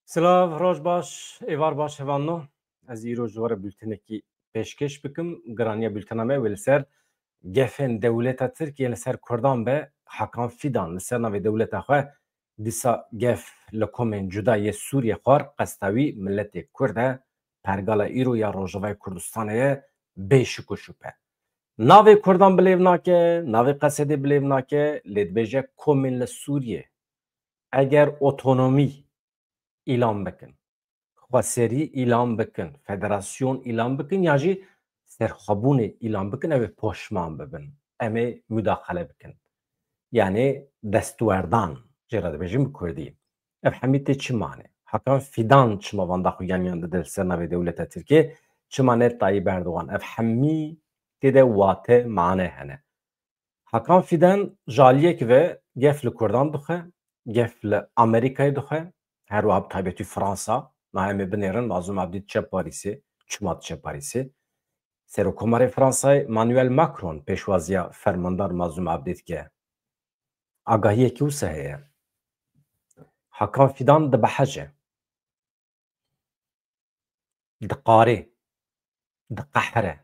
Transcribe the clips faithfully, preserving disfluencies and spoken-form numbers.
Silav, roj baş, êvar baş hevalno. Ez îro ji we re bultenekî pêşkêş bikim. Giraniya bultena me wê li ser gefên dewleta Tirk yên li ser Kurdan be. Hakan Fidan li ser navê dewleta xwe dîsa gef li komên cuda yê Sûriyê xwar, qesta wî miletê Kurd e, pergala îro ya Rojavayê Kurdistanê ye, bê şik û şupe. Navê Kurdan bilêv nake, navê Qesedê bilêv nake, lê dibêje komên li Sûriyê eger otonomî îlan bikin, xweserî îlan bikin, federasyon îlan bikin ya jî serxwebûnê îlan bikin, ew ê poşman bibin. Em ê mudaxele bikin. Yanî destwerdan jê re dibêjin bi kurdî. Ev hemî tê çima ne? Hakan Fidan çima vanda xwe yan yan dide li ser navê dewleta Tirkiyê? Çima ne Tayyip Erdogan? Ev hemî tê de wate, mane hene. Hakan Fidan ji aliyek ve gef li Kurdan dixwe, gef li Amerîkayê dixwe, her wiha bi taybetî Fransa, niha em ê binêrin, Mazlûm Abdî diçe Parîsê, çima diçe Parîsê? Serokkomarê Fransayê Emmanuel Macron pêşwaziya fermandar Mazlûm Abdî dike. Agahiyekî wisa heye. Hakan Fidan dibehece. Diqarê, diqehire,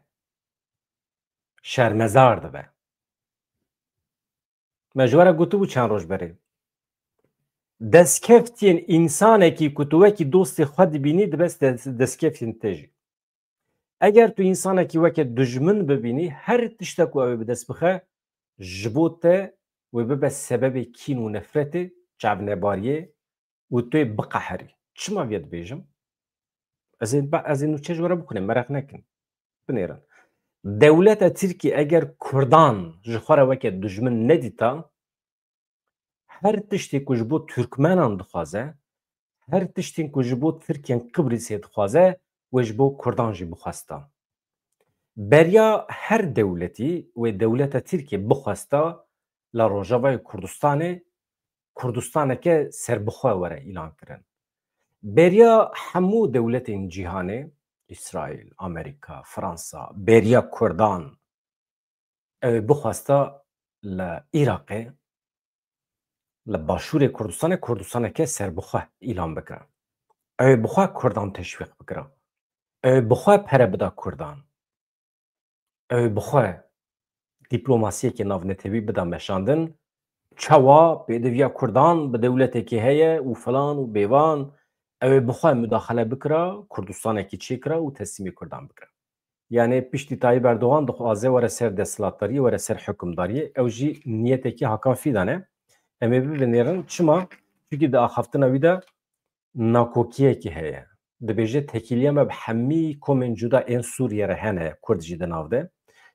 şermezar dibe. Me ji we re gotibû çend roj berê. Destkeftiyên însanekî ku tu wekî dostê xwe dibînî, dibe des-, destkeftiyên te jî. Eger tu însanekî weke dijmin bibînî, her tiştek ku ew ê bi dest bixe, ji bo te wê bibe sebebê kîn û nefretê, çavnebariyê, û tu yê biqeherî. Çima vê dibêjim? Ez ê, ez ê nûçe ji we re bixwînim, mereq nekin. Binêrin. Dewleta Tirkî eger Kurdan ji xwe re weke dijmin nedîta, her tiştê ku ji bo Türkmenan dixwaze, her tiştên ku ji bo Tirkên Qibrîsê dixwaze, wê ji bo Kurdan jî bixwesta. Beriya her dewletî wê dewleta Tirkiyê bixwesta li Rojavayê Kurdistanê Kurdistaneke serbixwe were îlan kirin. Beriya hemû dewletên cîhanê, Îsraîl, Amerîka, Fransa, beriya Kurdan, ew ê bixwesta li Iraqê, li başûrê Kurdistanê, Kurdistaneke serbixwe îlan bikira. Ew ê bixwe Kurdan teşwîq bikira. Ew ê bixwe pere bida Kurdan. Ew ê bixwe dîplomasiyekê navnetewî bida meşandin. Çawa pêdiviya Kurdan bi dewletekê heye û filan û bêvan, ew ê bixwe mudaxele bikira, Kurdistanekî çêkira û teslîmê Kurdan bikira. Yanî piştî Tayyip Erdogan dixwaze were ser desthilatdariyê, were ser hukimdariyê. Ew jî niyetekî Hakan Fidan e. Em ê bibinêrin. Çima? Çunkî di axaftina wî de nakokiyekî heye. Dibêje tekîliya me bi hemî komên cuda ên Sûriyê re hene, Kurd jî di nav de.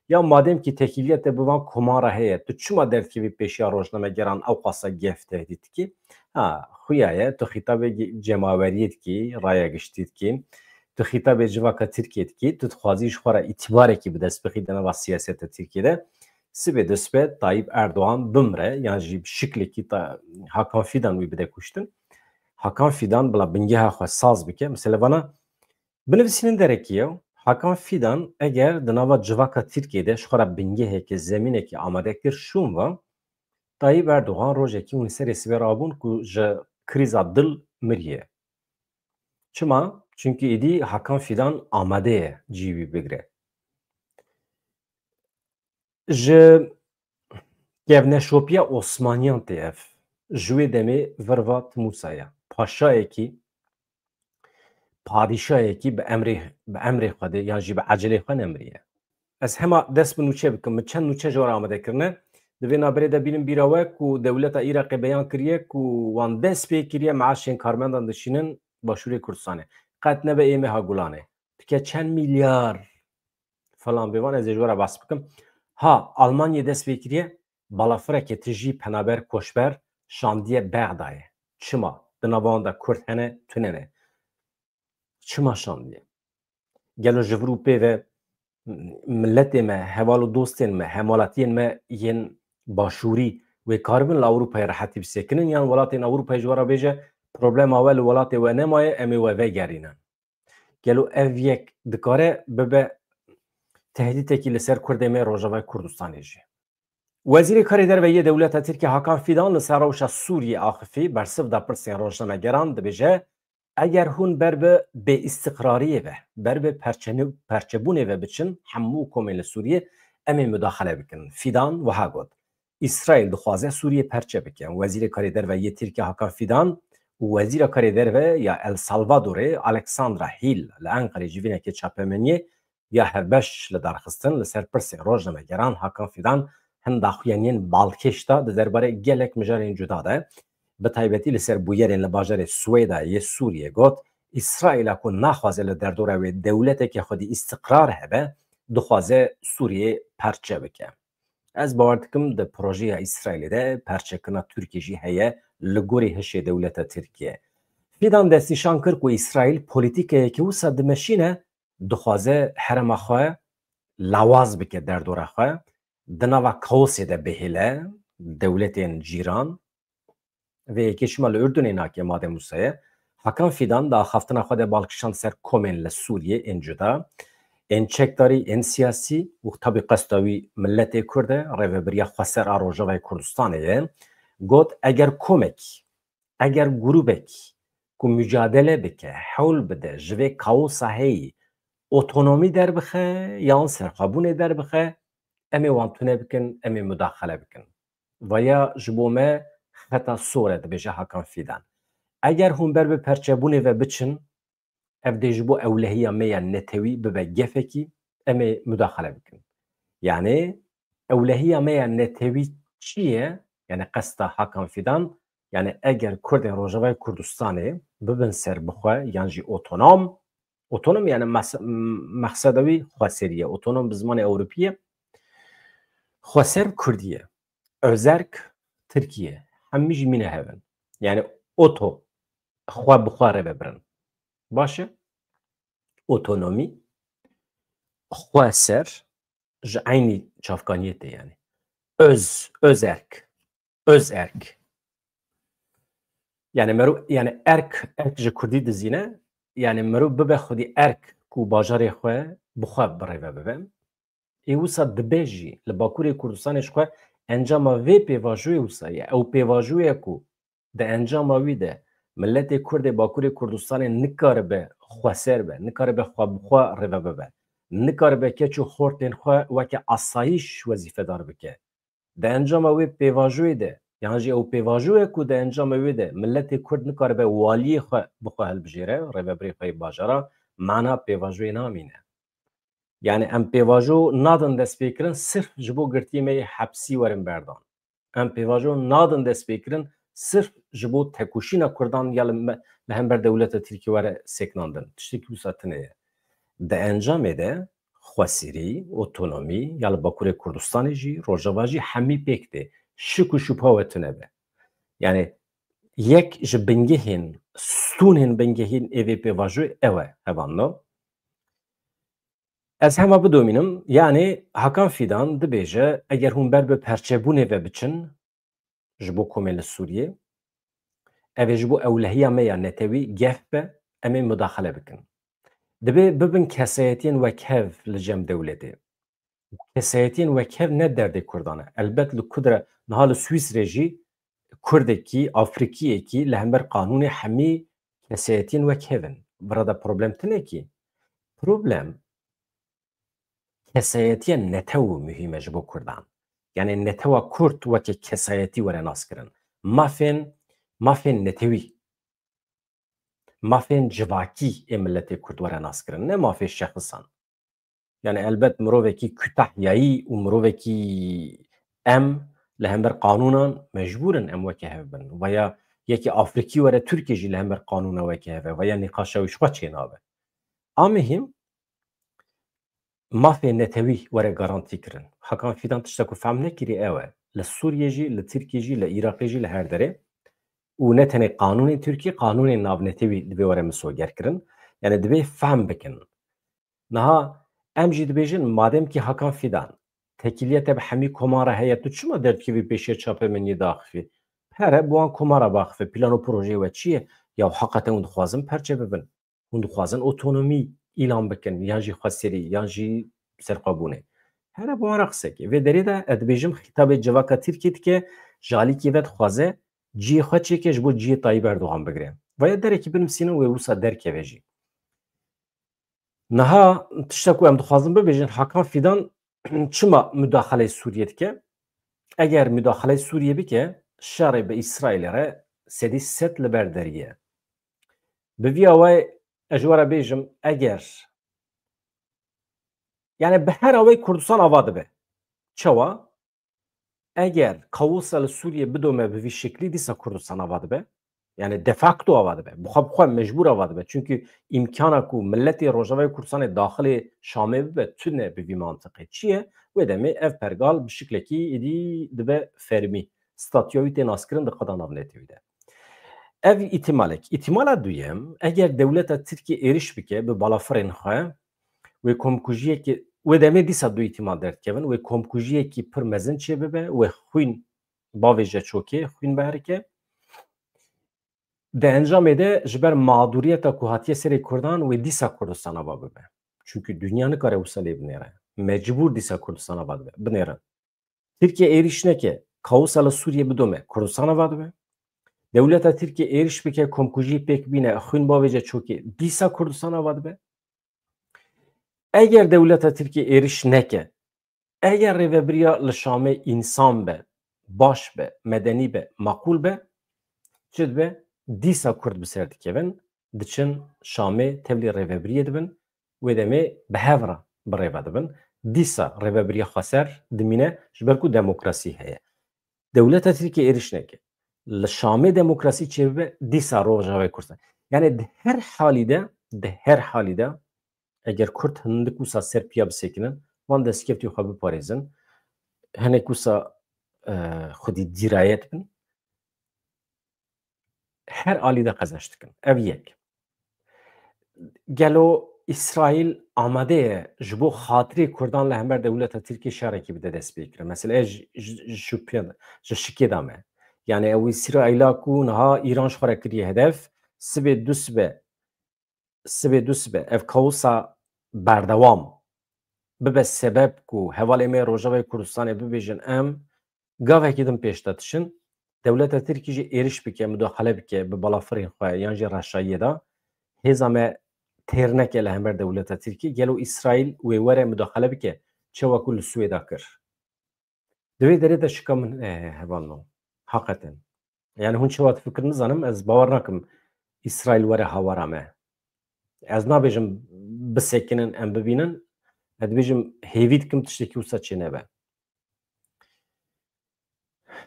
Ya madem kî tekîliya te bi van koman re heye, tu çima derdikevî pêşiya rojnamegeran ew qasa gef tehdît dikî? Ha, xuya ye, tu xîtabê ge-, cemaweriyê dikî, raya giştî dikî, tu xîtabê civaka Tirkiyê dikî, tu dixwazî ji xwe re îtîbarekî bi dest bixî di nava siyaseta Tirkiyê de. Sibê disibe Tayyip Erdogan bimre, yan jî bi şiklekî ta-, Hakan Fidan wî bide kuştin. Hakan Fidan bila bingeha xwe saz bike. Mesela vana binivîsînin derekî ye. Hakan Fidan eger di nava civaka Tirkiyê de ji xwe re bingeheke, zemînekê amade kir, şûn va, Tayyip Erdogan rojekî hûn serê sibê rabûn ku ji krîza dil miriye. Çima? Çunkî êdî Hakan Fidan amade ye cî wî bigire. Ji kevneşopiya Osmaniyan tê ev. Ji wê demê vir va Timûsa ye. Paşayekî, padîşayekî bi emrê, bi emrê Xwedê yan jî bi ecelê xwe nemiriye. Ez hema dest bi nûçe bikim. Min çend nûçe ji we re amade kirine. Di vê navberê de bînin bîra we ku dewleta Iraqê beyan kiriye ku wan dest pê kiriye meaşên karmendan dişînin Başûrê Kurdistanê. Qet nebe ê meha Gulanê. Dike çend milyar falan bêvan, ez ê ji we re behs bikim. Ha, Almanyê dest pê kiriye, balafireke tijî penaber, koçber şandiye Bexdayê. Çima? Di nava wan de Kurd hene, tune ne. Çima şandiye? Gelo ji vir û pê ve miletê me, heval û dostên me, hemwelatiyên me yên başûrî wê karibin li Ewropayê rehetî bisekinin, yan welatên Ewropayê ji we re bêje, problema we li welatê we nemaye, em ê we vegerînin? Gelo ev yek dikare bibe tehdîtekî li ser Kurdê me Rojavayê Kurdistanê jî? Wezîrê Karê Derve yê dewleta Tirkiyê Hakan Fidan li ser rewşa Sûriyê axifî, bersiv da pirsên rojnamegeran, dibêje, Eger hûn ber bi bêîstiqrariyê ve, ber bi perçeni-, perçebûnê ve biçin, hemû komên li Sûriyê em ê mudaxele bikin. Fîdan wiha got, Îsraîl dixwaze Sûriyê perçe bike. Wezîrê Karê Derve yê Tirkiye Hakan Fîdan û Wezîra Karê Derve ya El Salvadorê Alexandra Hill li Enqerê civînekê çapemeniyê ya hevbeş li dar xistin li ser pirsê rojnamegeran Hakan Fîdan hin daxuyaniyên balkêş da di derbarê gelek mijarên cuda de, bi taybetî li ser bûyerên li bajarê Swêda yê Sûriyê got, Îsraîla ku naxwaze li derdora wê dewleteke xwedî îstiqrar hebe, dixwaze Sûriyê perçe bike. Ez bawer dikim di projeya Îsraîlê de perçekirina Tirkiyê jî heye li gorî hişê dewleta Tirkiye. Fîdan destnîşan kir ku Îsraîl polîtîkeyeke wisa dimeşîne, dixwaze herêma xwe lawaz bike derdora xwe, di nava kaosê de bihêle dewletên cîran. Vê yekê çima li Urdunê nake, madem wisa ye? Hakan Fîdan di axaftina xwe de bal kişand ser komên li Sûriyê ên cuda, ên çekdarî, ên siyasî û tabî qesta wî miletê Kurd e, rêvebiriya xweser a Rojavayê Kurdistanê ye. Got, eger komek, eger grûbek ku mucadele bike, hewl bide ji vê kaosa heyî otonomî derbixe yan serxwebûnê derbixe, em ê wan tune bikin, em ê mudaxele bikin. Vaya ji bo me xeta sor e, dibêje Hakan Fîdan. Eger hûn ber bi perçebûnê ve biçin, ev dê ji bo ewlehiya me ya netewî bibe gefekî, em ê mudaxele bikin. Yanî ewlehiya me ya netewî çi ye? Yanî qesta Hakan Fîdan, yanî eger Kurdên Rojavayê Kurdistanê bibin serbixwe yan jî otonom, otonom yanî mes-, mexseda wî xweserî ye. Otonom bi zimanê ewropî ye. Xweser Kurdî ye. Özerk Tirkî ye. Hemî jî mîne hev in. Yanî oto, xwe bi xwe rê vebirin. Baş e? Otonomî, xweser, ji eynî çavkaniyê tê yanî. Öz, özerk, özerk. Yanî merû, yanî erk, erk ji kurdî dizîne, yanî merû bibe xwedî erk ku bajarê xwe bi xwe bi rêve bibe. Ê wisa dibe jî li Bakurê Kurdistanê ji xwe encama vê pêvajoyê wisa ye. Ew pêvajoye ku di encama wî de miletê Kurd ê Bakurê Kurdistanê nikaribe xweser be, nikaribe xwe bi xwe rêve bibe, nikaribe keç û xortên xwe weke asayîş wezîfedar bike. Di encama wê pêvajoyê de, yan jî ew pêvajoye ku di encama wê de miletê Kurd nikaribe waliyê xwe bi xwe hilbijêre, rêvebirê xwe yê bajara, mana pêvajoyê namîne. Yanî em pêvajo nadin destpêkirin sirf ji bo girtiyê me yê hepsî werin berdan. Em pêvajo nadin destpêkirin sirf ji bo tekoşîna Kurdan ya li me, li hember dewleta Tirkî were sêknandin. Tiştekî wisa tune ye. Di encamê de xwesirî, otonomî ya li Bakurê Kurdistanê jî, Rojava jî hemî pêk tê. Şik û şubha we tune be. Yanî yek ji bingehên, stûnên bingehîn ê vê pêvajoyê ew e, hevalno. Ez hema bidomînim, yanî Hakan Fîdan dibêje, eger hûn ber bi perçebûnê ve biçin ji bo komên li Sûriyê, ev ê ji bo ewlehiya me ya netewî gef be, em ê mudaxele bikin. Dibê bibin kesayetiyên wekhev li cem dewletê. Kesayetiyên wekhev ne derdê Kurdan e. Elbet li ku de re, niha li Swîsrê jî Kurdekî, Afrîkiyekî li hember qanûnê hemî kesayetiyên wekhev in. Vira de problem tune kî. Problem kesayetiya netew muhîm e ji bo Kurdan. Yanî netewa Kurd weke kesayetî were naskirin. Mafên, mafên netewî, mafên civakî ê miletê Kurd were naskirin, ne mafê şexsan. Yanî elbet mirovekî Kütahyayî û mirovekî em li hember qanûnan mecbûr in em weke hev bin. Veya yekî Afrîkî were Tirkiyê jî li hember qanûna weke hev e, veya nîqaşa wî ji xwe çênabe. A muhîm, mafê netewî were garantî kirin. Hakan Fîdan tişta ku fehm nekirî ew e. Li Sûriyê jî, li Tirkiyê jî, li Iraqê jî, li her derê. Û ne tenê qanûnên Tirkî, qanûnên navnetewî divê were misoger kirin. Yanî divê fehm bikin. Niha em jî dibêjin, madem kî Hakan Fîdan tekîliya te bi hemî koman re heye, tu çima derdikevî pêşiya çapemeniyê daxivî? Here bi wan koman re biaxife, plan û projeyê we çi ye? Ya heqeten hûn dixwazin perçe bibin? Hûn dixwazin otonomî îlan bikin, yan jî xweserî, yan jî serxwebûnê? Here bi wan re qise ke. Vê derê de ez dibêjim, xîtabê civaka Tirkiyê dike, ji alîkî ve dixwaze cihê xwe çêke ji bo cihê Tayyip Erdogan bigire. Vaya derekî binivîsînin wê wisa derkeve jî. Niha tişta ku em dixwazin bibêjin, Hakan Fîdan çima mudaxaleyê Sûriyê dike? Eger mudaxaleyê Sûriyê bike, şerê bi Îsraîlê re sedî sed li ber derî ye. Bi vî awayê ez ji we re bêjim, eger, yani bi her awayê Kurdistan ava dibe. Çawa? Eger kaosa li Sûriyê bidome bi vî şeklî, dîsa Kurdistan ava dibe. Yani de facto ava dibe. Bi xwe bi xwe mecbûr ava dibe. Çünkü îmkana ku miletê Rojavayê Kurdistanê daxilê Şamê bibe, tune bi vî mantiqê. Çi ye? Wê demê ev pergal bi şiklekî êdî dibe fermî. Statûya wî tê naskirin, diqeda navnetewî de. Ev îhtimalek. Îhtimala duyem, eger dewleta Tirkiyê êriş bike bi balafirên xwe, wê komkujiyekî, wê demê dîsa du îhtimal derdikevin, wê komkujiyekî pir mezin çêbibe, wê xwîn bavêje çokê, xwîn biherike. Di encamê de ji ber mağduriyeta ku hatiye serê Kurdan, wê dîsa Kurdistan ava bibe. Çünkü dinya nikare wisa lê binêre. Mecbûr dîsa Kurdistan ava dibe, binêrin. Tirkiye êriş neke, kaosa li Sûriyê bidome, Kurdistan ava dibe. Dewleta Tirkiye êriş bike, komkujî pêk bîne, xwîn bavêje çokê, dîsa Kurdistan ava dibe. Eger dewleta Tirkiye êriş neke, eger rêvebiriya li Şamê însan be, baş be, medenî be, maqûl be, çi dibe? Dîsa Kurd bi ser dikevin, diçin Şamê tevlî rêvebiriyê dibin, wê demê bi hev re bi rêve dibin. Dîsa rêvebiriya xweser dimîne, ji ber ku demokrasî heye. Dewleta Tirkiyê êriş neke, li Şamê demokrasî çêbibe, dîsa Rojavayê Kurdistan. Yani di her halî de, di her halî de, eger Kurd hindik wisa ser piya bisekinin, van destkeftî xwe biparêzin, hinek wisa, e, xwedî dîrayet bin, her alî de qezenç dikin. Ev yek. Gelo Îsraîl amade ye ji bo xatirê Kurdan li hember dewleta Tirkiyê şerekî bide dest pê kirin? Mesela ez ji, ji, ji şüphe, ji şikê de me. Yani ew Îsraîla ku niha Îran ji xwe re kiriye hedef, sibê du sibe, sibê du sibe ev kaosa berdewam bibe sebeb ku hevalê me Rojavayê Kurdistanê bibêjin em gavekî din pêş de dişin, dewleta Tirkî jî êriş bike, mudaxele bike bi balafirên xwe yan jî reşayiyê de, hêza me têr neke li hember dewleta Tirkî, gelo Îsraîl wê were mudaxele bike, çawa ku li Swêda kir? Di vê derê de şika min, e, hevalno. Haqeten. Yani hûn çawa difikirin nizanim, ez bawer nakim Îsraîl were hawara me. Ez nabêjim bisekinin, em bibînin. Ez dibêjim hêvî dikim tiştekî wisa çê nebe.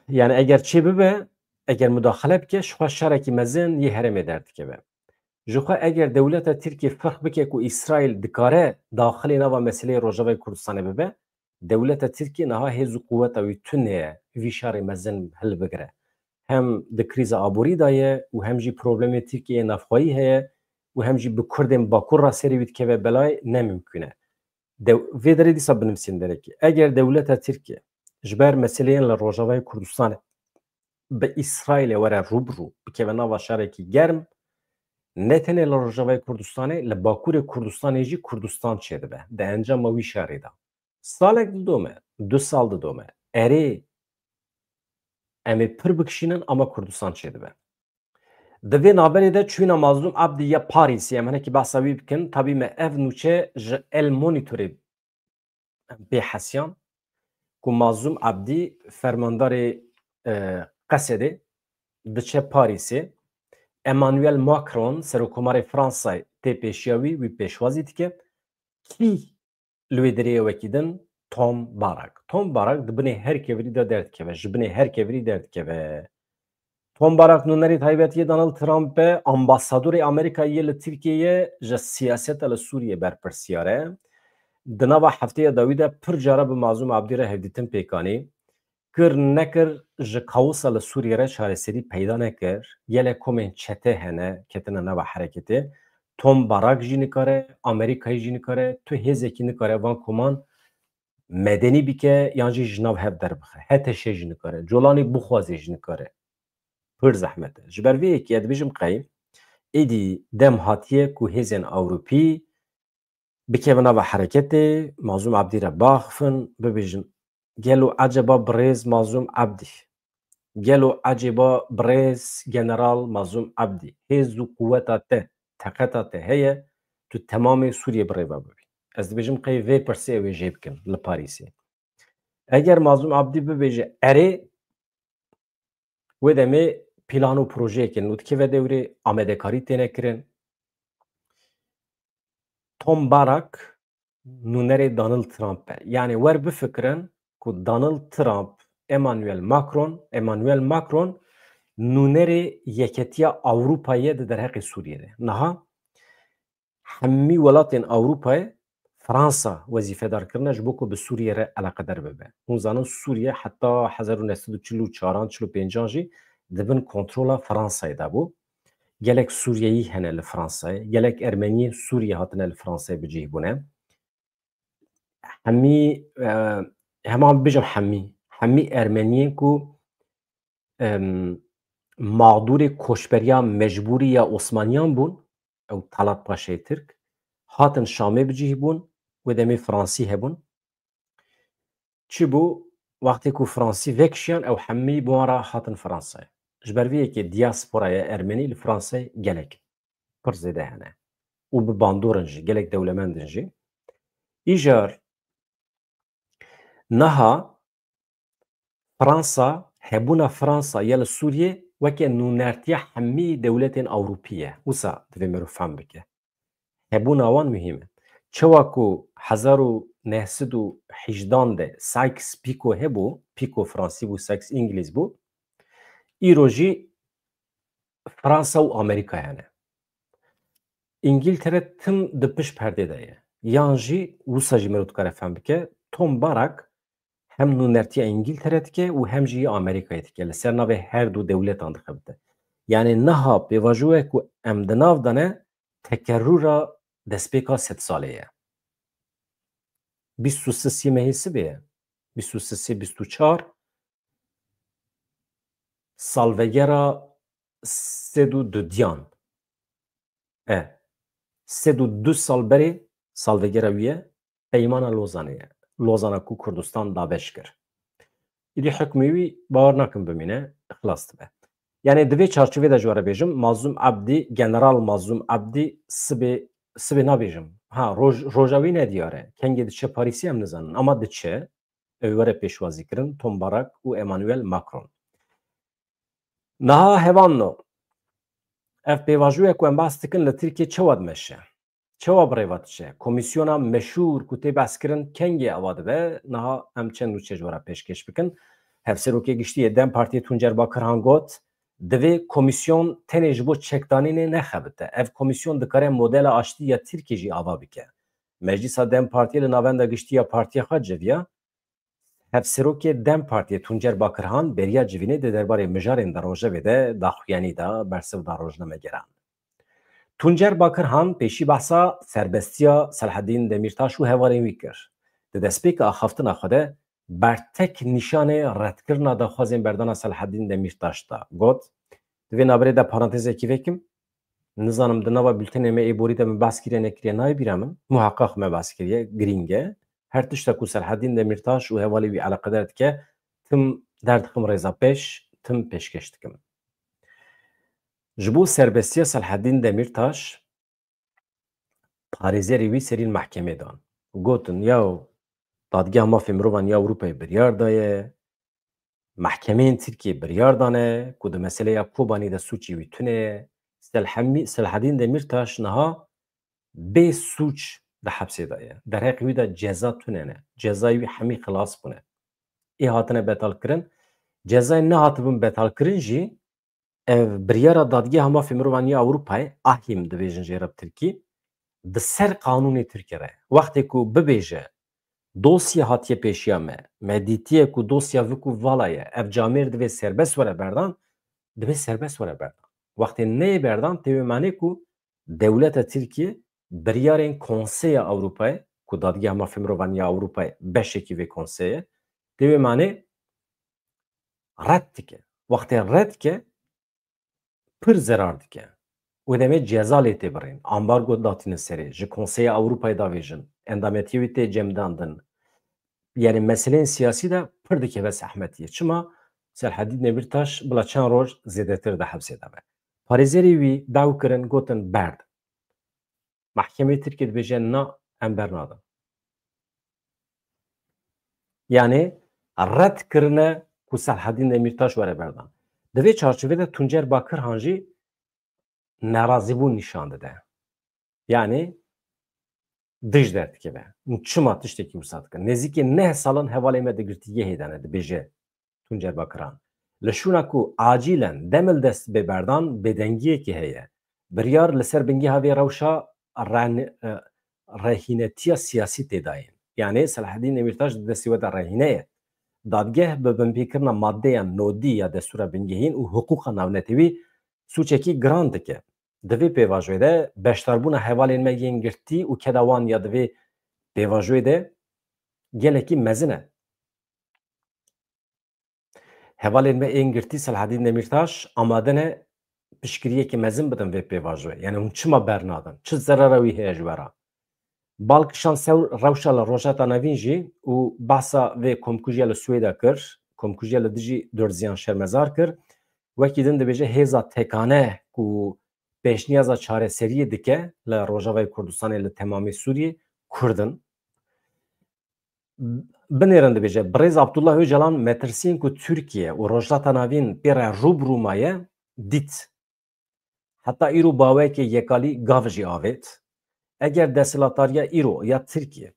Yani eger çê bibe, eger mudaxele bike, ji xwe şerekî mezin yê herêmê derdikeve. Ji xwe eger dewleta Tirkiyê ferq bike ku Îsraîl dikare daxilê nava meseleyê Rojavayê Kurdistanê bibe, dewleta Tirkiyê niha hêz û quweta wî tune ye vî şerê mezin hilbigire. Hem di krîza aborî de ye û hem jî problemê Tirkiyeyê navxweyî heye û hem jî bi Kurdên Bakur re serê wî dikeve belayê, ne mimkûn e. De, vê derê dîsa binivîsîn derekî. Eger dewleta Tirkiye ji ber meseleyên li Rojavayê Kurdistanê bi Îsraîlê were rû bi rû, bikeve nava şerekî germ, ne tenê li Rojavayê Kurdistanê, li Bakurê Kurdistanê jî Kurdistan çêdibe. Di encama wî şerê de. Salek didome, du sal didome. Erê, em ê pir bikişînin, ama Kurdistan çêdibe. Di vê navberê de çûna Mazlûm Abdî ya Parîsê, em hinekî behsa wî bikin. Tabî me ev nûçe ji El Monitorê pê hesiyan ku Mazlûm Abdî, fermandarê, e, Qesedê, diçe Parîsê. Emmanuel Macron, serokkomarê Fransayê, tê pêşiya wî, wî pêşwazî dike. Kî li wê derê ye wekî din? Tom Barak. Tom Barak di binê her kevirî de derdikeve, ji binê her kevirî derdikeve. Tom Barak nûnerê taybetî yê Donald Trump e, ambasadorê Amerîkayê yê li Tirkiyeyê ye, ji siyaseta li Sûriyê berpirsiyar e. Di nava hefteya dawî de pir cara bi Mazlûm Abdî re hevdîtin pêk anî. Kir nekir, ji kaosa li Sûriyê re çareserî peyda nekir. Gelek komên çete hene, ketine nava hereketê. Tom Barak jî nikare, Amerîkayê jî nikare, tu hêzekî nikare van koman medenî bike yan jî ji nav hev derbixe. H T Ş jî nikare, Colanî Bixwazê jî nikare. Pir zehmet e. Ji ber vê yekê ez dibêjim qey êdî dem hatiye ku hêzên Ewropî bikevin nava hereketê, Mazlûm Abdî re biaxifin, bibêjin, gelo eceba birêz Mazlûm Abdî Gelo ecêba birêz General Mazlûm Ebdî, hêz û quweta te, teqeta te heye, tu temamê Sûriyê bi rê ve bibî? Ez dibêjim qey vê pirsê ew ê jê bikin li Parîsê. Eger Mazlûm Ebdî bibêje erê, wê demê plan û projeyekê nû dikeve dewrê, amadekarî têne kirin. Tom Barak nûnerê Donald Trump e. Yani wer bifikirin ku Donald Trump, Emmanuel Macron, Emmanuel Macron nûnerê Yeketiya Ewropayê ye di derheqê Sûriyê de. Niha hemî welatên Ewropayê Fransa wezîfedar kirine ji bo ku bi Sûriyê re eleqedar bibe. Hûn zanin Sûriye heta hezar û neh sed û çil û çaran, çil û pêncan jî di bin kontrola Fransayê de bû. Gelek Sûriyeyî hene li Fransayê, gelek Ermeniyên Sûriyê hatine li Fransayê bi cih bûne. Hemî, e, hema bijim hemî, hemî Ermeniyên ku, em, mağdûrê koçberiya mecbûrî ya Osmaniyan bûn, ew Talat Paşayê Tirk, hatin Şamê bi cih bûn, wê demê Fransî hebûn. Çi bû? Wextê ku Fransî vekişiyan, ew hemî bi wan re hatin Fransayê. Ji ber vê yekê diasporaya Ermenî li Fransayê gelek pir zêde hene. Û bi bandor in jî, gelek dewlemend in jî. Îcar niha Fransa, hebûna Fransa ya li Sûriyê weke nûnertiya hemî dewletên Ewropî ye. Wisa divê mirov fehm bike. Hebûna wan muhîm e. Çawa ku hezar û neh sed û hejdan de Sykes-Picot hebû, Picot Fransî bû, Sykes Îngilîz bû, îro jî Fransa û Amerîka hene. Îngiltere tim di pişt perdê de ye. Yan jî wisa jî mirov dikare fehm bike, Tom Barak hem nûnertiya Îngiltere dike û hem jî ya Amerîkayê dike. Li ser navê her du dewletan dixebite. Yani niha pêvajoyek ku em di nav de ne, tekerrûra destpêka sedsalê ye. Bîst û sê mehê sibê ye. Bîst û sê, bîst û çar salvegera sed û dudiyan. E, sed û du sal berê salvegera wî ye. Peymana Lozanê ye. Lozana ku Kurdistan dabeş kir. Îdî hukmê wî bawer nakim bimîne, xilas dibe. Yani di vê çarçovê de ji we re bêjim, Mazlûm Ebdî, General Mazlûm Ebdî sibê, sibê nabêjim. Ha, roj, roja wî ne diyar e. Kengê diçe Parîsê em nizanin. Ama diçe, ew were pêşwazî kirin, Tom Barak û Emmanuel Macron. Niha hevanno, ev pêvajoya ku em behs dikin li Tirkiye çawa dimeşe? Çawa bi rê ve diçe? Komîsyona meşhûr ku tê behs kirin kengê ava dibe, niha em çend nûçe ji we re pêşkêş bikin. Hevserokê Giştî yê DEM Partiyê Tuncer Bakirhan got, divê komîsyon tenê ji bo çekdanînê nexebite. Ev komîsyon dikare modela aştî ya Tirkiyê jî ava bike. Meclîsa DEM Partiyê li Navenda Giştî ya partiya xwe civiya. Hevserokê DEM Partiyê Tuncer Bakirhan beriya civînê di derbarê mijarên di rojevê de daxuyanî da, bersiv da rojnamegeran. Tuncer Bakirhan pêşî behsa serbestiya Selahedîn Demîrtaş û hevalên wî kir. Di destpêka axaftina xwe de bertek nîşanê redkirina daxwazên berdana Selahedîn Demîrtaş da. Got, di vê navberê de parantezekî vekim, nizanim di nava bultenê me ê borî de min behs kiriye nekiriye nayê bîra min. Muheqeq me behs kiriye, girîng e. Her tişta ku Selahedîn Demîrtaş û hevalê wî eleqedar dike, tim derdixim rêza pêş, tim pêşkêş dikim. Ji bo serbestiya Selahedîn Demîrtaş, parêzerê wî serî li mehkemê dan. Gotin, yaw, Dadgeha Mafê Mirovan ya Ewropayê biryar daye, mehkemeyên Tirkiyê biryar dane ku di meseleya Kobanî de sûcê wî tune ye. Selhemî-, Selahedîn Demîrtaş niha bê sûc di hepsê de ye. Derheqê wî de ceza tune ne. Cezayê wî hemî xilas bûne. Ê hatine betalkirin. Cezayên nehatibin betalkirin jî ev biryara Dadgeha Mafê Mirovan ya Ewropayê, ahîm dibêjin jê re bi tirkî, di ser qanûnê Tirkiyê re ye. Wextê ku bibêje, dosye hatiye pêşiya me, me dîtiye ku dosya vik û vala ye, ev camêr divê serbest were berdan, divê serbest were berdan. Wextê neyê berdan, tê wê manê ku dewleta Tirkiyê biryarên Konseya Ewropayê, ku Dadgeha Mafê Mirovan ya Ewropayê beşekî vê konseyê, tê wê manê red dike. Wextê red dike, pir zerar dike. Wê demê ceza lê tê birîn. Ambargo datîne serê. Ji Konseya Ewropayê davêjin. Endametiya wî tê cemdandin. Yani meseleyên siyasî de pir dikeve zehmetiyê. Çima? Selhedîn Demîrtaş bila çend roj zêdetir di hepsê de be. Parêzerê wî daw kirin, gotin berd. Mehkemeyê Tirkiyê dibêje na, em bernadin. Yani red kirine ku Selhedîn Demîrtaş were berdan. Di vê çarçovê de Tuncer Bakirhan jî nerazîbûn nîşan dide. Yani dij derdikeve. Hûn çima tiştekî wisa dikin? Nêzîkî neh salan hevalê me di girtîgehê de ne, dibêje Tuncer Bakirhan. Li şûna ku acîlen demildest bê berdan bêdengiyekê heye. Biryar li ser bingeha vê rewşa ren-, e, rehînetiya siyasî tê dayîn. Yani Selahedîn Demîrtaş di destê we de rehîne ye. Dadgeh bi binpêkirina maddeya nodî ya destûra bingehîn û hiqûqa navnetewî sûcekî giran dike. Di vê pêvajoyê de beşdarbûna hevalên me yên girtî û keda wan ya di vê pêvajoyê de gelekî mezin e. Hevalên me ên girtî Selahedîn Demîrtaş amade ne piştgiriyekî mezin bidin vê pêvajoyê. Yani hûn çima bernadin? Çi zerara wî heye ji we re? Bal kişand ser rewşa li Rojhilata Navîn jî û behsa vê komkujiya li Swêda kir, komkujiya li dijî Dörziyan şermezar kir. Wekî din dibêje hêza tekane ku pêşniyaza çareseriyê dike li Rojavayê Kurdistanê, li temamê Sûriyê, Kurd in. Binêrin dibêje, Birêz Abdullah Ocalan metirsiyên ku Tirkiye û Rojhilata Navîn pê re rû bi rû maye, dît. Heta îro bi awayekî yekalî gav jî avêt. Eger desthilatdariya îro ya Tirkiye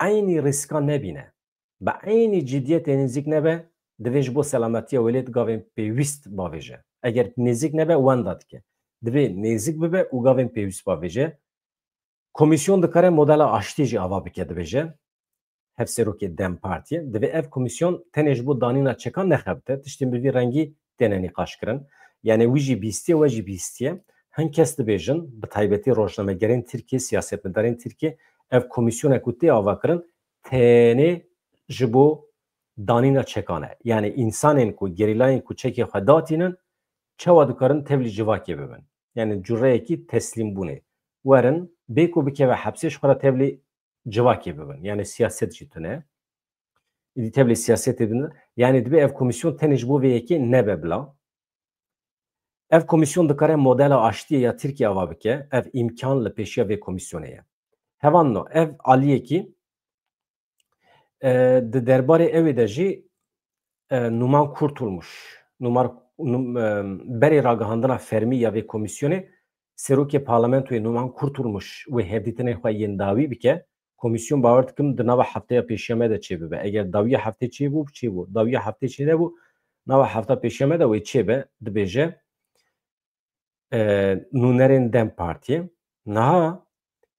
eynî rîskan nebîne, bi eynî ciddiyetê nêzîk nebe, divê ji bo selametiya welêt gavên pêwîst bavêje. Eger nêzîk nebe, wenda dike. Divê nêzîk bibe û gavên pêwîst bavêje. Komîsyon dikare modela aştiyê jî ava bike, dibêje hevserokê DEM Partiyê. Divê ev komîsyon tenê ji bo danîna çekan nexebite. Tiştên bi vî rengî têne nîqaş kirin. Yani wî jî bîstiye, we jî bîstiye. Hin kes dibêjin, bi taybetî rojnamegerên Tirkiyê, siyasetmedarên Tirkiyê, ev komîsyona ku tê ava kirin, tenê ji bo danîna çekan e. Yani însanên ku, gerîlayên ku çekê xwe datînin, çawa dikarin tevlî civakê bibin? Yani cureyekî teslîmbûnê. Werin, bê ku bikeve hepsê, ji xwe re tevlî civakê bibin. Yani siyaset jî tune. Îdî tevlî siyasetê bibin. Yani dibê ev komîsyon tenê ji bo vê yekê nebe bila. Ev komîsyon dikare modela aştiyê ya Tirkiye ava bike. Ev îmkan li pêşiya vê komîsyonê ye. Hevalno, ev aliyekî, e, di derbarê ewê de jî, e, Numan Kurtulmuş, Numar-, Num-, e, berê ragihandina fermî ya vê komîsyonê, serokê parlamentoyê Numan Kurtulmuş wê hevdîtinên xwe yên dawî bike. Komîsyon, bawer dikim, di nava hefteya pêşiya me de çêbibe. Eger dawiya heftê çêbû, çêbû. Dawiya heftê çênebû, nava hefta pêşiya me de wê çêbe, dibêje, e, nûnerên DEM Partiyê. Niha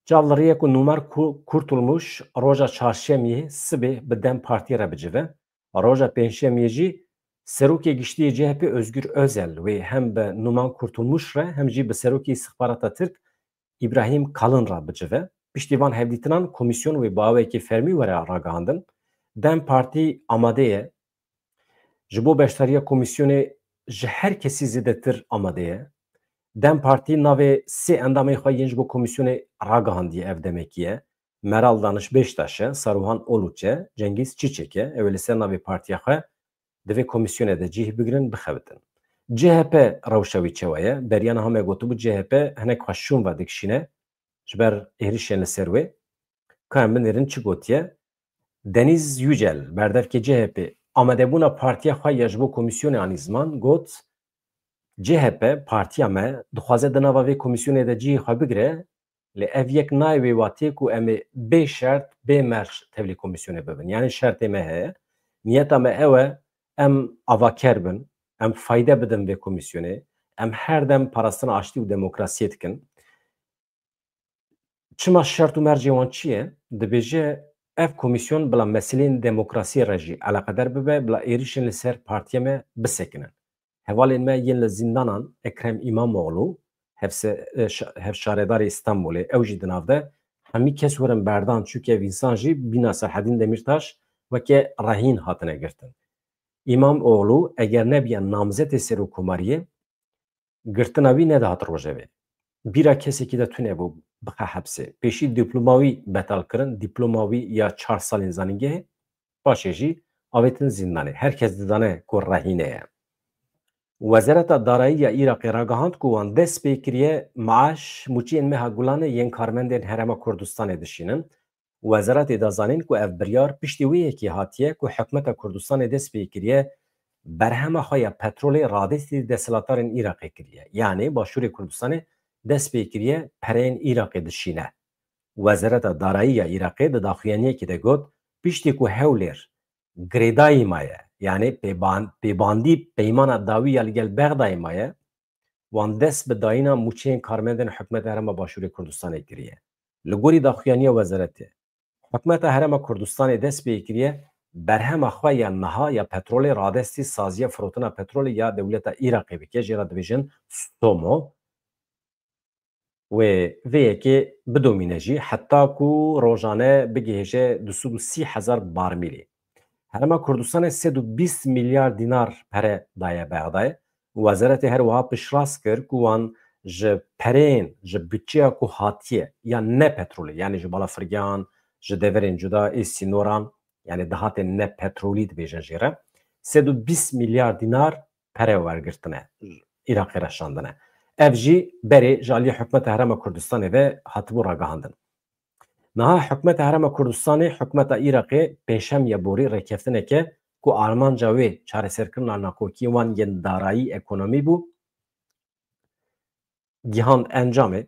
çav li rê ye ku Numar Ku-, Kurtulmuş roja çarşemiyê sibê bi DEM Partiyê re bicive. Roja pêncşemiyê jî serokê giştî yê C H P Özgür Özel wê hem bi Numan Kurtulmuş re hem jî bi serokê îstixbarata Tirk Îbrahîm Kalin re bicive. Piştî van hevdîtinan komîsyon wê bi awayekî fermî were ragihandin. DEM Partî amade ye. Ji bo beşdariya komîsyonê ji her kesî zêdetir amade ye. DEM Partî navê sê endamê xwe yên ji bo komîsyonê ragihandiye, ev demekî ye. Meral Daniş Beştaş e, Saruhan Uluç e, Cengiz Çiçek e. Ew ê li ser navê partiya xwe di vê komîsyonê de cih bigirin, bixebitin. C H P rewşa wî çawa ye? Beriya niha me gotibû C H P hinek xwe şûn ve dikişîne ji ber êrişên li ser wê. Ka em binêrin çi gotiye? Deniz Yücel, berdevkê C H P, amadebûna partiya xwe ya ji bo komîsyonê anî ziman, got, C H P, partiya me, dixwaze di nava vê komîsyonê de cihê xwe bigire, lê ev yek nayê wê watiyê ku em ê bê şert, bê merc tevlî komîsyonê bibin. Yani şertê me heye. Niyeta me ew e, em avaker bin, em fayde bidin vê komîsyonê, em her dem parastina aştî û demokrasiyê dikin. Çima şert û mercê wan çi ye? Dibêje, ev komîsyon bila meseleyên demokrasiyê re jî eleqedar bibe, bila êrişên li ser partiya me bisekinin. Hevalên me yên li zîndanan, Ekrem Îmamoğlu, hevse-, e, şa-, hevşaredarê Îstanbulê, ew jî di nav de, hemî kes werin berdan, çunke ev însan jî bîna Serhedîn Demîrtaş weke rehîn hatine girtin. Îmamoğlu eger nebiya namzetê serokkomariyê, girtina wî nedihat rojevê. Bîra kesekî de tune bû bixe hepsê. Pêşî dîploma wî betal kirin, dîploma wî ya çar salên zanîngehê, paşê jî avêtin zîndanê. Her kes dizane ku rehîne ye. Wezareta Darayî ya Iraqê ragihand ku wan dest pê kiriye maaş, mûçiyên meha Gulanê yên karmendên Herêma Kurdistanê dişînin. Wezaretê da zanîn ku ev biryar piştî wê yekê hatiye ku hikûmeta Kurdistanê dest pê kiriye berhema xwe ya petrolê radestî desthilatdarên Iraqê kiriye. Yanî Başûrê Kurdistanê dest pê kiriye pereyên Iraqê dişîne. Wezareta Darayî ya Iraqê di daxuyaniyekê de got, piştî ku Hewlêr girêdayî maye, yanî pêban-, pêbandî peymana dawî ya li gel Bexdayê maye, wan dest bi dayîna mûçeyên karmendên hikûmeta Herêma Başûrê Kurdistanê kiriye. Li gorî daxuyaniya wezaretê, hikûmeta Herêma Kurdistanê dest pê kiriye berhema xwe ya niha ya petrolê radestî saziya firotina petrolê ya dewleta Iraqê bike, jê re dibêjin SOMO. Wê vê yekê bidomîne jî, heta ku rojane bigihêje du sed û sî hezar barmîlê. Herêma Kurdistanê sed û bîst milyar dînar pere daye Bexdayê. Wezaretê her wiha piştrast kir ku wan ji pereyên, ji budçeya ku hatiye ya ne petrolê, yanî ji balafirgehan, ji deverên cuda ê sînoran, yanî dihatên ne petrolî dibêjin jê re, sed û bîst milyar dînar pere wergirtine, Iraqê re şandine. Ev jî berê ji aliyê hikûmeta Herêma Kurdistanê ve hatibû ragihandin. Niha hikûmeta Herêma Kurdistanê, hikûmeta Iraqê pêncşemiya borî rêkeftineke ku armanca wê çareserkirina nakokiyên wan yên darayî, ekonomî bû, gihand encamê.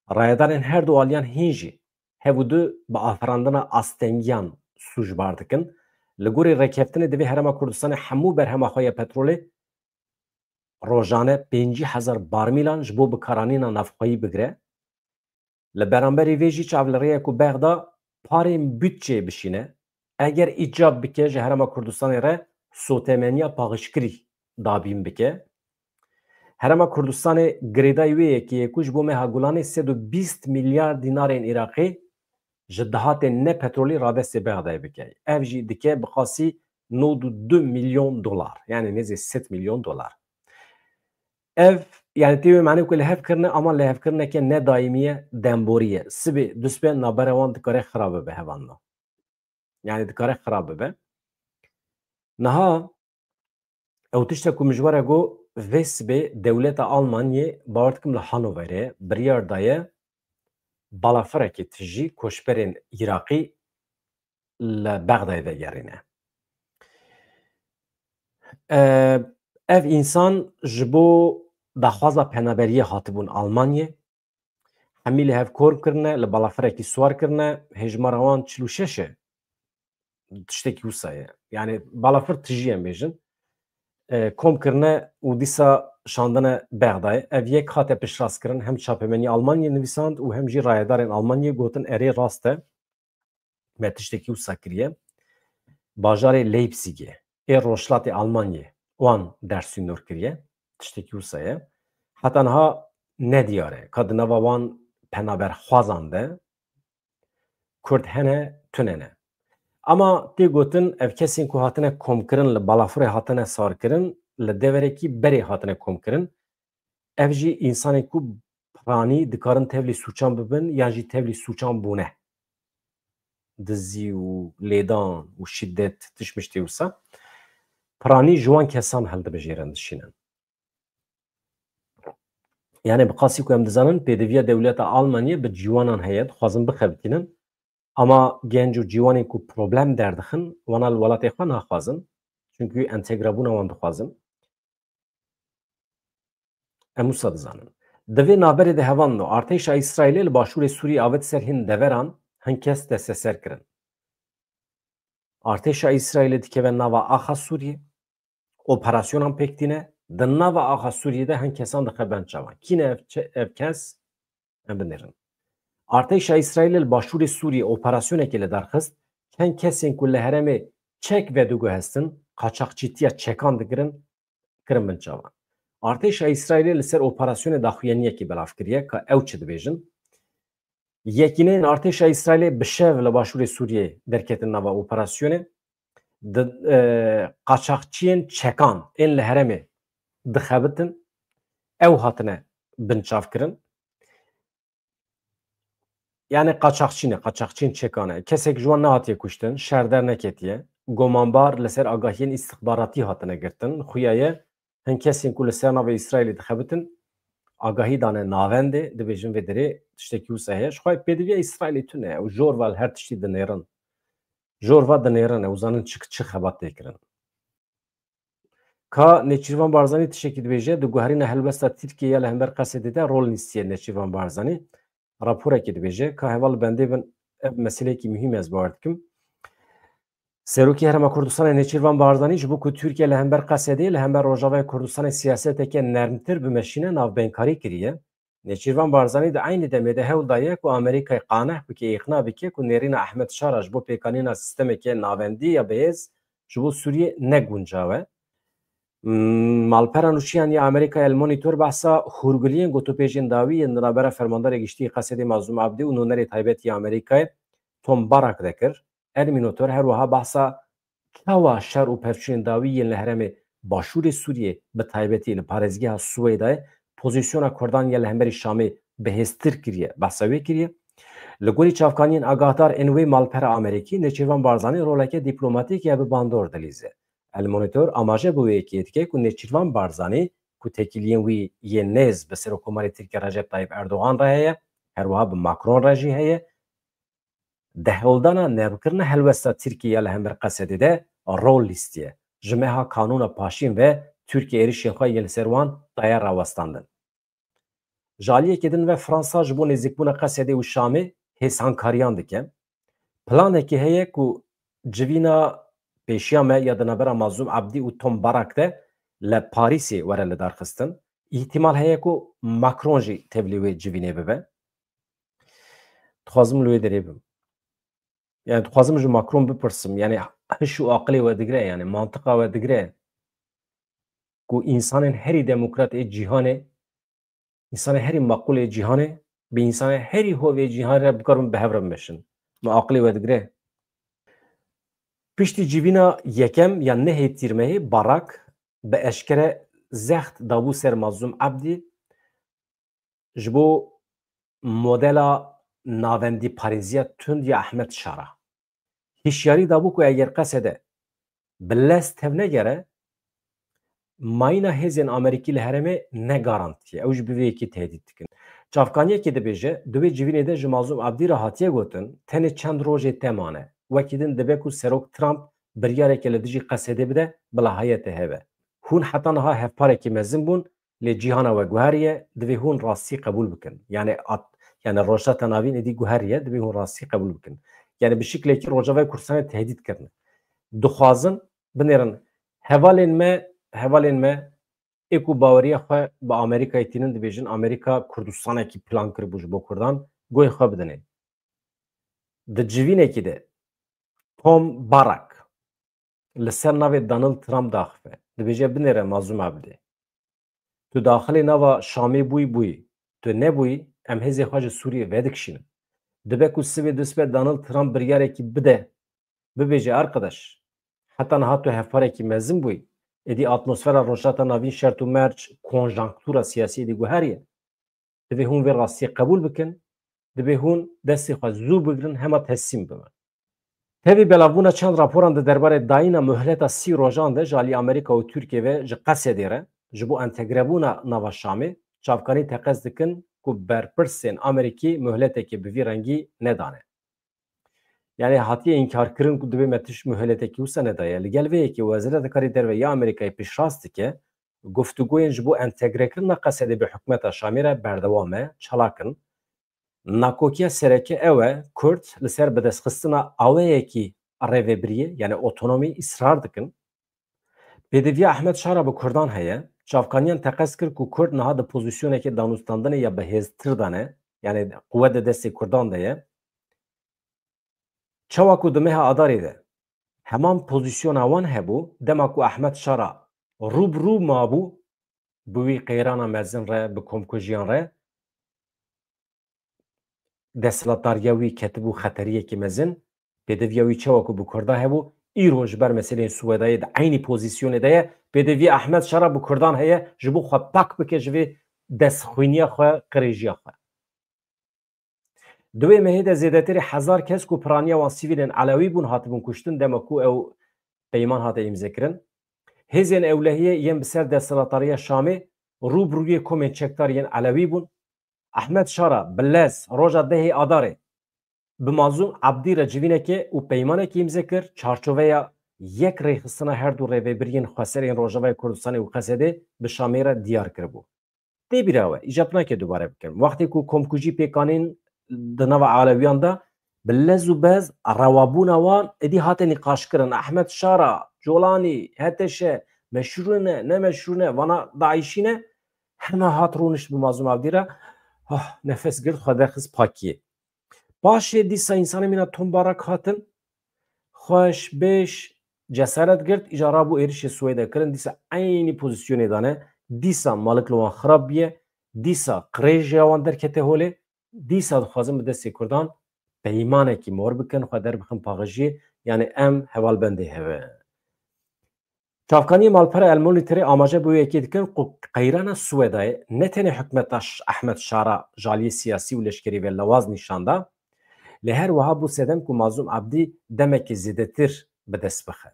Rayedarên her du aliyan hîn jî hev û du bi afirandina astengiyan sûcbar dikin. Li gorî rêkeftinê divê Herêma Kurdistanê hemû berhema xwe ya petrolê rojane pêncî hezar barmîlan ji bo bikaranîna navxweyî bigire. Li beramberî vê jî çav li rê ye ku Bexda parên budçeyê bişîne, eger îcab bike ji Herêma Kurdistanê re sotemeniya paxişkirî dabîn bike. Herêma Kurdistanê girêdayî wê yekê ye ku ji bo meha Gulanê sed û bîst milyar dînarên Iraqê ji dihatên ne petrolî radestê Bexdayê bike. Ev jî dike bi qasî nod û du milyon dolar, yanî nêzî sed milyon dolar. Ev, yanî tê wê manê ku lihevkirine, ama lihevkirineke ne daîmî ye, demborî ye. Sibê, duspê navbera wan dikare xirab bibe, hevalno. Yanî dikare xirab bibe. Niha ew tişte ku min ji we re got, vê sibê dewleta Almanyê, bawer dikim li Hanoverê biryar daye balafirekî tijî koçberên Iraqî li Bexdayê vegerîne. E, ev însan ji bo daxwaza penaberiyê hatibûn Almanyê. Hemî li hev kom kirine, li balafirekî siwar kirine, hêjmara wan çil û şeş e. Tiştekî wisa ye. Yanî balafir tijî em bêjin. E, kom kirine û dîsa şandine Bexdayê. Ev yek hate piştrast kirin, hem çapemenî Almanyê nivîsand û hem jî rayedarên Almanyê gotin, erê, rast e. Me tiştekî wisa kiriye. Bajarê Leipzîgê, ê rojhilatê Almanyê, wan dersînor kiriye. Tiştekî wisa ye. Heta niha nediyar e ka di nava wan penaberxwazan de Kurd hene, tune ne. Ama tê gotin, ev kesên ku hatine komkirin, li balafirê hatine sarkirin, li deverekî berê hatine komkirin. Ev jî însanên ku piranî dikarin tevlî sûcan bibin yan jî tevlî sûcan bûne. Dizî û lêdan û şîdet, tişt miştê wisa. Piranî ji wan kesan hildibijêrin, dişînin. Yanî bi qasî ku em dizanin, pêdiviya dewleta Almanyê bi ciwanan heye, dixwazin bixebitînin. Ama genc û ciwanên ku problem derdixin, wana li welatê xwe naxwazin. Çunkî entegrabûna wan dixwazin. Em wisa dizanin. Di vê navberê de hevalno, artêşa Îsraîlê li başûrê Sûriyê avêt ser hin deveran, hin kes desteser kirin. Artêşa Îsraîlê dikeve nava axa Sûriyê, operasyonan pêk tîne, di nava axa Sûriyê de hin kesan dixe ben çavan. Kî ne ev çe-, ev kes? Em binêrin. Artêşa Îsraîlê li başûrê Sûriyê operasyonekê li dar xist, çend kesên ku li herêmê çek veguhestin, qaçaxçîtiya çekan dikirin, kirin bin çavan. Artêşa Îsraîlê li ser operasyonê daxuyaniyekê belav kiriye, ka ew çi dibêjin. Yekîneyên artêşa Îsraîlê bi şev li başûrê Sûriyê derketin nava operasyonê. Di, e, qaçaxçiyên çekan ên li herêmê dixebitin, ew hatine binçavkirin. Yani qaçaxçî ne, qaçaxçiyên çekan e. Kesek ji wan nehatiye kuştin, şer derneketiye. gomanbar li ser agahiyên îstixbaratî hatine girtin. Xuya ye hin kesên ku li ser navê Îsraîlê dixebitin agahî dane navendê, dibêjin vê derê tiştekî wisa heye. Ji xwe pêdiviya Îsraîlê tune ye û jor ve li her tiştî dinêrin. Jor ve dinêrin, ew zanin çi, çi xebat tê kirin. Ka Nêçîrvan Barzanî tiştekî dibêje, di guherîna helwesta Tirkiyê ya li hember Qesedê de rol lîstiye Nêçîrvan Barzanî. Raporekê dibêje, ka heval li bendê bin, ev meseleyekî muhîm ez bawer dikim. Serokê Herêma Kurdistanê Nêçîrvan Barzanî ji bo ku Tirkiye li hember Qesedê, li hember Rojavayê Kurdistanê siyaseteke nermtir bimeşîne, navbeynkariye kiriye. Nêçîrvan Barzanî di eynî demê de hewl daye ku Amerîkayê qaneh bike, îqna bike ku nêrîna Ehmed Şara ji bo pêkanîna sîstemeke navendî ya bihêz ji bo Sûriyê ne guncaw e. M-, Malpera nûçiyan ya Amerîkayê El Monitor behsa hûrguliyên gotûbêjên dawî yên di navbera fermandarê giştî yê Qesedê Mazlûm Abdî û nûnerê taybet yê Amerîkayê Tom Barak de kir. El Monitor her wiha behsa çawa şer û pevçûnên dawî yên li herêmê başûrê Sûriyê, bi taybetî li parêzgeha Swêdayê, pozîsyona Kurdan ya li hemberî Şamê bihêztir kiriye, behsa wê kiriye. Li gorî çavkaniyên agahdar ên wê malpera Amerîkî, Nêçîrvan Barzanî roleke dîplomatîk ya bi bandor dilîze. El Monitor amaje bi wê yekê dike ku Nêçîrvan Barzanî ku têkiliyên wî yên nêz bi Serokkomarê Tirkiye Recep Tayyip Erdogan re heye, her wiha bi Macron re jî heye, di hewldana nebikirina helwesta Tirkiyê ya li hember Qesedê de rol lîstiye. Ji meha Kanûna Paşîn ve Tirkiye êrişên xwe yên li ser wan daye rawestandin. Ji aliyekê din ve Fransa ji bo nêzîkbûna Qesedê û Şamê hêsankariyan dike. Planekê heye ku civîna pêşiya me ya di navbera Mazlûm Abdî û Tom Barak de li Parîsê were lidarxistin. Îhtimal heye ku Macron jî tevlî wê civînê bibe. Dixwazim li wê derê bim. Yani dixwazim ji Macron bipirsim. Yani hiş û aqilê we digire, yani mantiqa we digire ku însanên herî demokrat ê cîhanê, însanê herî maqûl ê cîhanê, bi însanê herî hov ê cîhanê re bikarin bi hev re bimeşin. Me aqilê we digire. Piştî civîna yekem ya nehê Tîrmehê Barak bi eşkere zext dabû ser Mazlûm Abdî ji bo modela navendî parêziya tund ya Ehmed Şara. Hişyarî dabû ku eger Qesede bi lez tevnegere, mayîna hêzên Amerîkî li herêmê ne garantî ye. Ew jî bi vê yekê tehdît dikin. Çavkaniyekê dibêje, di wê civînê de ji Mazlûm Abdî re hatiye gotin, tenê çend rojê te mane. Wekî din dibe ku Serok Trump biryareke li dijî Qesedê bide, bila heye te hebe. Hûn heta niha hevparekî mezin bûn, lê cîhana we guheriye, divê hûn rastî qebûl bikin. Yani at, yani Rojhilata Navîn êdî guheriye, divê hûn rastî qebûl bikin. Yani bi şiklekî Rojavayê Kurdistanê tehdît kirine. Dixwazin binêrin hevalên me, hevalên me ê ku baweriya xwe bi Amerîkayê tînin dibêjin, Amerîka Kurdistanekî plan kiribû ji bo Kurdan, guhê xwe bidinê. Di civînekî de Tom Barak li ser navê Donald Trump daxife. Dibêje, binêre Mazlûm Abdî. Tu daxilê nava Şamê bûyî, bûyî. Tu nebûyî, em hêzê xwe ji Sûriyê vedikişînin. Dibe ku sibê dusbe Donald Trump biryarekî bide, bibêje, arkadaş, heta niha tu hevparekî mezin bûyî. Êdî atmosfera Rojhilata Navîn, şert û merc, konjanktura siyasî êdî guheriye. Divê hûn vê rastiyê qebûl bikin, divê hûn destê xwe zû bigirin, hema teslîm bibin. Tevî belavbûna çend raporan di derbarê dayîna muhleta sî rojan de ji alî Amerîka û Tirkiye ve ji Qesedê re, ji bo entegrebûna nava Şamê, çavkanî teqez dikin ku berpirsên Amerîkî muhletekê bi vî rengî nedane. Yani hatiye înkarkirin ku divê me tişt muhletekî wisa nedaye. Li gel vê yekê Wezareta Karê Derve ya Amerîkayê piştrast dike, guftûgoyên ji bo entegrekirina Qesedê bi hikûmeta Şamê re berdewam e, çalak in. Nakokiya sereke ew e, Kurd li ser bidestxistina aweyekî rêvebiriyê, yani otonomî, îsrar dikin. Pêdiviya Ehmed Şara bi Kurdan heye. Çavkaniyan teqez kir ku Kurd niha di pozîsyonekê danûstandinê ya bihêztir de ne, yani quwet di destê Kurdan de ye. Çawa ku di meha Adarê de heman pozîsyona wan hebû, dema ku Ehmed Şara rû bi rû mabû, bi wî qeyrana mezin re, bi komkujiyan re, desthilatdariya wî ketibû xeteriyekî mezin, pêdiviya wî çawa ku bi Kurda hebû, îro ji ber meseleyên Swêdayê di eynî pozîsyonê de ye, pêdiviya Ehmed Şara bi Kurdan heye, ji bo xwe pak bike ji vê destxwîniya xwe, qirêjiya xwe. Di wê mehê de zêdetirî hezar kes ku piraniya wan sivîlên Elewî bûn, hatibûn kuştin, dema ku ew peyman hate îmzekirin. Hêzên ewlehiyê yên bi ser desthilatdariya Şamê rû bi rûyê komên çekdar yên Elewî bûn. Ehmed Şara bi lez roja dehê Adarê bi Mazlûm Ebdî re civînekê û peymanekê îmze kir, çarçoveya yek rêxistina her du rêvebiriyên xweserên Rojavayê Kurdistanê û Qesedê bi Şamê re diyar kiribû. Tê bîra we, îca tu nake dubare bikim. Wextê ku komkujî pêk anîn di nava Elewiyan de, bi lez û bez rewabûna wan êdî hate nîqaşkirin. Ehmed Şara, Colanî, H T Ş, meşrû ne, ne meşrû ne, vana DAIŞî ne, hema hat rûnişt bi Mazlûm Ebdî re, oh, nefes girt, xwe derxist pakiyê. Paşê dîsa însanê mîna tombarak hatin, xweş, bêş, cesaret girt, îca rabû êrişê Swêde kirin, dîsa eynî pozîsyonê de ne, dîsa malik li wan xirab bûye, dîsa qirêj ya wan derkete holê, dîsa dixwazin bi destê Kurdan peymanekî mor bikin, xwe derbixin paxijiyê, yanî em hevalbendê hev in. Çavkaniyê malpera El Monitorê amaje bi wê yekê dikin ku qeyrana Swêdayê ne tenê hikûmeta Ş-, Ehmed Şara ji aliyê siyasî û leşkerî ve lewaz nîşan da, lê her wiha bû sedem ku Mazlûm Ebdî demekê zêdetir bi dest bixe.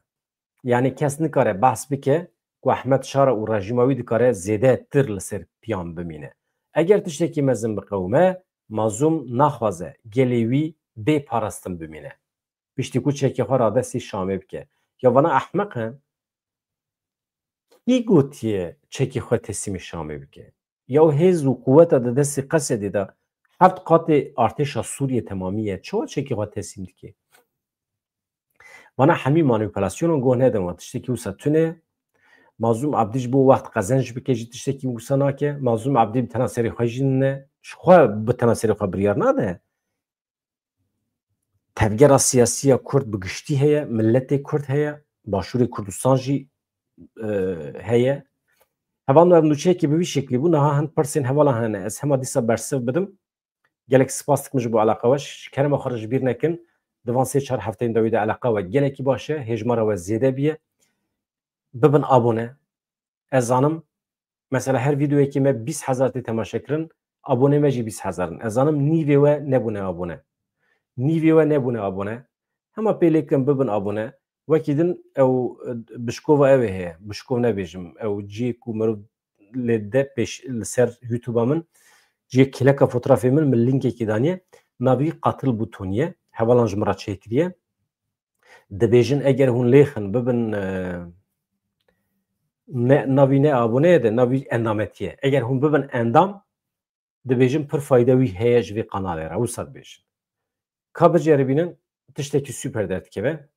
Yanî kes nikare behs bike ku Ehmed Şara û rejîma wî dikare zêdetir li ser piyan bimîne. Eger tiştekî mezin biqewime, Mazlûm naxwaze gelê wî bê parastin bimîne. Piştî ku çekê xwe radestî Şamê bike. Ya vana ehmeq e? Kî gotiye çekê xwe teslîmî Şamê bike? Ya hêz û quweta di destê Qesedê de heft qatê artêşa Sûriyê temamî ye. Çawa çekê xwe teslîm dike? Vana hemî manîpulasyonan goh nedin wan. Tiştekî wisa tune. Mazlûm Ebdî ji bo wext qezenc bike jî tiştekî wisa nake. Mazlûm Ebdî bi tena serê xwe jî ne. Ji xwe bi tena serê xwe biryar nade. Tevgera siyasî ya Kurd bi giştî heye, miletê Kurd heye, Başûrê Kurdistan jî, e, heye. Hevalno, ev nûçeyekê bi vî şeklî bû, niha hin pirsên hevalan hene. Ez hema dîsa bersiv bidim. Gelek spas dikim ji bo eleqa we. Ji kerema xwe re ji bîr nekin. Di van sê çar hefteyên dawî de eleqa we gelekî baş e, hêjmara we zêde bûye. Bibin abone. Ez zanim, mesela her vîdeoyekê me bîst hezar tê temaşe kirin, abonê me jî bîst hezar in. Ez zanim nîvê we nebûne abone. Nîvê we nebûne abone. Hema pê lê bikin, bibin abone. Wekî din ew, e, bişkova ew ê heye. Bişkov nebêjim. Ew cihê ku mirov lê de pêş li ser YouTube-a min, cihê kêleka fotoğrafê min, min linkekî daniye. Navî qatil butoniye. Hevalan ji min re çêkiriye. Dibêjin eger hûn lêxin bibin, e, ne, navî ne aboneye de, navî endametiye. Eger hûn bibin endam, dibêjin pir fayde wî heye ji vê kanalê re. Wisa dibêjin. Ka biceribînin, tiştekî super derdikeve.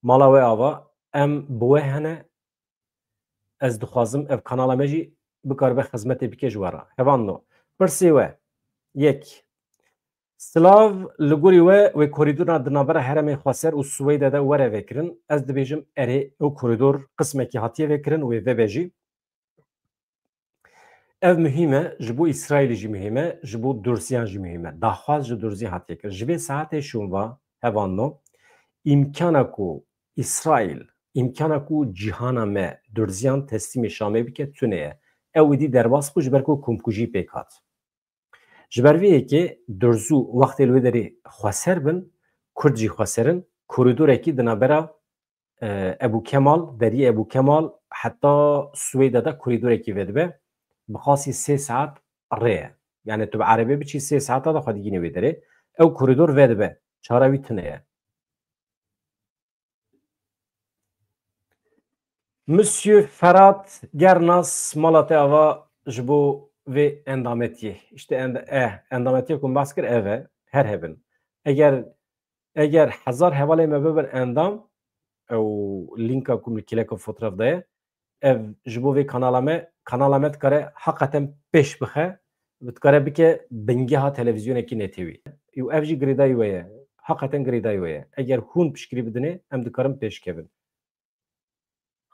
Mala we ava, em bi we hene. Ez dixwazim ev kanala me jî bikaribe xizmetê bike ji we re. Hevalno, pirsê we, yek, Silav, li gorî we, wê korîdora di navbera herêmê xweser û Swêde de were vekirin? Ez dibêjim erê, ew korîdor qismekî hatiye vekirin, wê vebe jî. Ev muhîm e, ji bo Îsraîlê jî muhîm e, ji bo Durziyan jî muhîm e. Daxwaz ji Durzî hatiye kirin. Ji vê saetê şûn ve, hevalno, îmkana ku Îsraîl, îmkana ku cîhana me Durziyan teslîmê Şamê bike, tune ye. Ew êdî derbas bû, ji ber ku komkujî pêk hat. Ji ber vê yekê Durzû wextê li wê derê xweser bin, Kurd jî xweser in, korîdorekî di navbera, e, Ebû Kemal, deriyê Ebû Kemal heta Swêde de korîdorekî vedibe, bi qasî sê saet rê ye. Yani tu bi erebê biçî sê saeta de xwe digînî wê derê. Ew korîdor vedibe, çara wî tune ye. Monsieur Ferhat Gernas, mala te ava ji bo vê endametiyê. İşte end-, eh, endametiye ku min behs kir, ev e. Her hebin. Eger, eger hezar hevalê me bibin endam, ew linka ku min kêleka fotoğraf daye, ev ji bo vê kanala me, kanala me dikare heqeten pêş bixe, dikare bike bingeha televîzyonekî netewî. Û ev jî girêdayî we ye. Heqeten girêdayî we ye. Eger hûn piştgirî bidinê, em dikarin pêş kevin.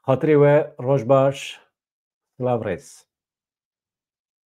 Xatirê we, roj baş, silav rêz.